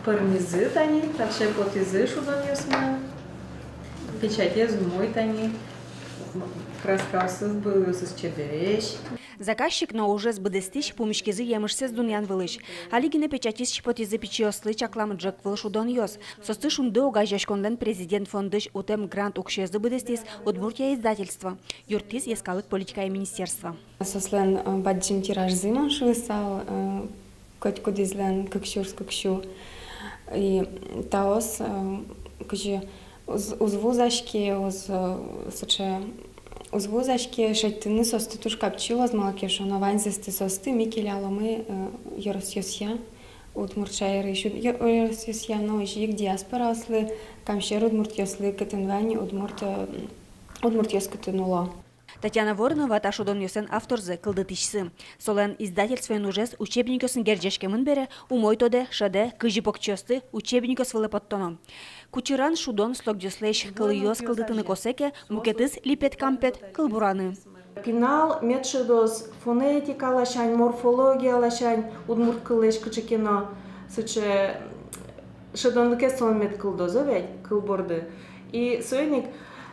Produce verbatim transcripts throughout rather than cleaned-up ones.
Пӧрмизы тани, таӵе потӥзы шудонъёсмы. Печатез умой тани, краскаосыз, былыосыз чебересь. Заказчик но ужез быдэстӥсь пумиськизы емышсэс дунъян вылысь. Али гинэ печатьысь потӥзы пичиослы чаклам ӝӧк выл шудонъёс. Соосты «Шунды» огазеяськонлэн президент фондысь утэм грант уксёзы быдэстӥз «Удмуртия» издательство, юрттӥз йӧскалык политикая министерство. Соослэн, э, бадӟым тиражзы, мон шуысал, э, котькудӥзлэн кык сюрс кык сю. И таос, э, кызьы уз-, уз вузаське, уз, э, сыӵе, уз вузаське, шедьтыны соосты туж капчи луоз, малы ке шуоно ваньзэсты соосты ми келяломы, э, ёросъёсъя, удмурт шаерысь уд-, ё-, ёросъёсъя, но озьы ик диаспораослы, камсьӧр удмуртъёслы, кытын вань удмурт, э, удмуртъёс кытын уло. Татьяна Воронова та шудонъёслэн авторзы, кылдытӥсьсы. Солэн издательствоен ужез учебникъёсын герӟаськемын бере, умой тодэ, шӧдэ, кызьы покчиосты учебникъёс вылэ поттоно. Кучыран шудон слогъёслэсь кылъёс кылдытыны косэ ке, мукетыз липет-кампет — кылбураны. Пинал мед шӧдоз фонетика ласянь, морфология ласянь удмурт кыллэсь кыӵе ке но сыӵе шӧдонлыкез солэн мед кылдоз, о ведь, кыл борды. И соин ик,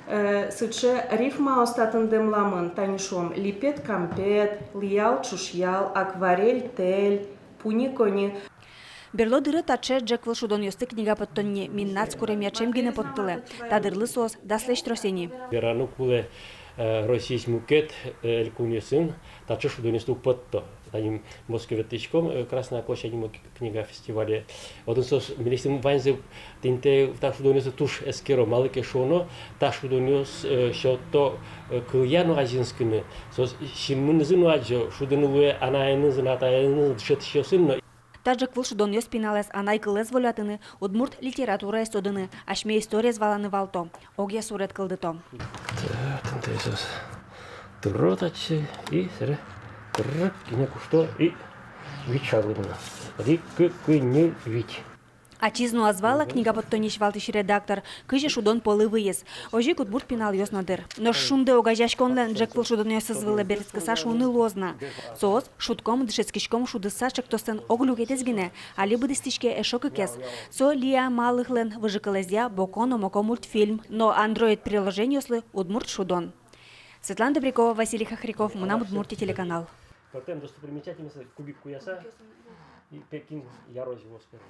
э, сыӵе рифмаос татын дэмламын, тани шуом, липет-кампет, лиял-чушъял, акварель-тэль, пуни-кони. Берло дыре таӵе ӝӧк выл шудонъёсты книга поттонни Миннац куремъя ӵем гинэ поттылэ. Та дырлы соос даслэсь трос ини. Вераны кулэ, э, Россиысь мукет, э, элькунъёсын таӵе шудонъёсты уг потто. Тани Москвае ветлӥськом, э, Красная площадь нимо к-, книга фестивале. Отын соос милесьтым ваньзэ, тӥни та шудонъёсты туж эскеро, малы ке шуоно, та шудонъёс, э, сёто, э, кылъя но азинскыны. Соос синмынызы но адӟо, шудыны луэ анаенызы но, атаенызы но, дышетӥсьёсын но. Та ӝӧк выл шудонъёс пиналэз анай кылэз волятыны, удмурт литератураез тодыны, асьме историез валаны валто, огъя суред кылдыто. Та, тӥни та соос тыро татчы и сэре тыррык гинэ кушто и вить шаглы мынэ. Одӥг, кык, куинь, ньыль, вить. Ачиз нуаз вал-а, книга поттонниысь валтӥсь редактор, кызьы шудон полы выйиз. Озьы ик удмурт пиналъёс но дыр. Нош «Шунды» огазеяськонлэн ӝӧк выл шудонъёсыз вылэ берытскыса шуыны луоз на: соос «Шудком, дышетскиськом» шудыса ӵектослэн ог люкетэз гинэ, али быдэстӥське эшшо кыкез. Со Лия Малыхлэн выжыкылэзъя «Боко но Моко» мультфильм но Android-приложениослы удмурт шудон. Светлана Добрякова, Василий Хохряков, «Мынам Удмуртие» телеканал. Тотем достопримечательности, кубик куяса, и Пекин ярозь его сперва.